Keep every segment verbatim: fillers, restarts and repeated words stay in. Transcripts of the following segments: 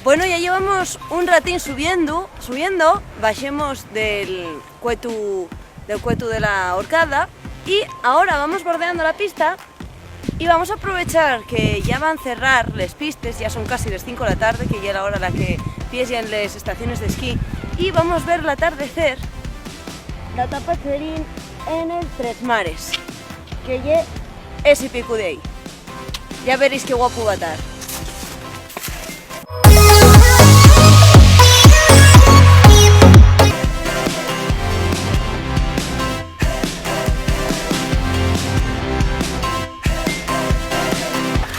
Bueno, ya llevamos un ratín subiendo, subiendo, baxemos del cuetu, del cuetu de la horcada y ahora vamos bordeando la pista y vamos a aprovechar que ya van cerrar les pistes, ya son casi les cinco de la tarde, que ya la hora la que piesen les estaciones d'esquí, y vamos ver l'atardecer, la tapa Cherín en el Tres Mares, que ye esi picu d'ehí. Ya veréis qué guapu va tar.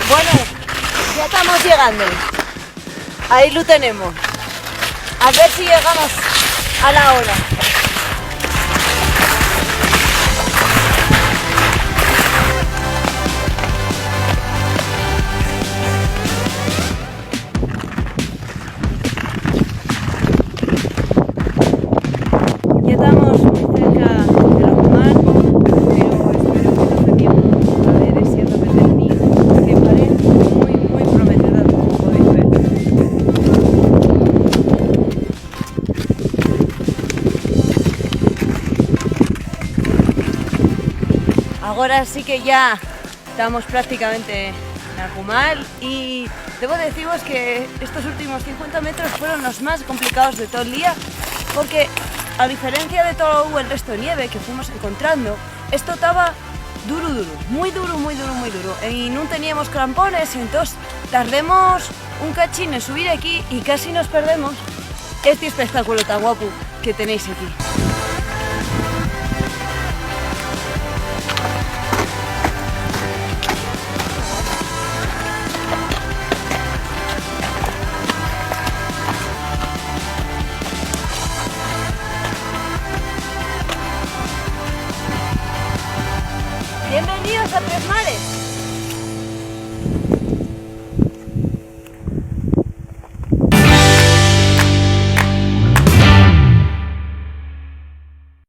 Bueno, ya tamos llegando. Ahí lo tenemos. A ver si llegamos a la hora. Ya tamos mui cerca de la Cumar, pero espero que nos dé tiempu a ver esi otru que tení, que parez mui, mui prometedor, como podéis ver. Agora sí que ya tamos prácticamente na Cumar y debo deciros que estos últimos cincuenta metros fueron los más complicados de todo el día, porque a diferencia de todo el resto de nieve que fuimos encontrando, esto taba duro, duro, mui duro, mui duro, mui duro. Y nun teníamos crampones, entós tardemos un cachín en subir aquí y casi nos perdemos esti espectáculo tan guapu que tenéis aquí. Bienvenidos a Tres Mares.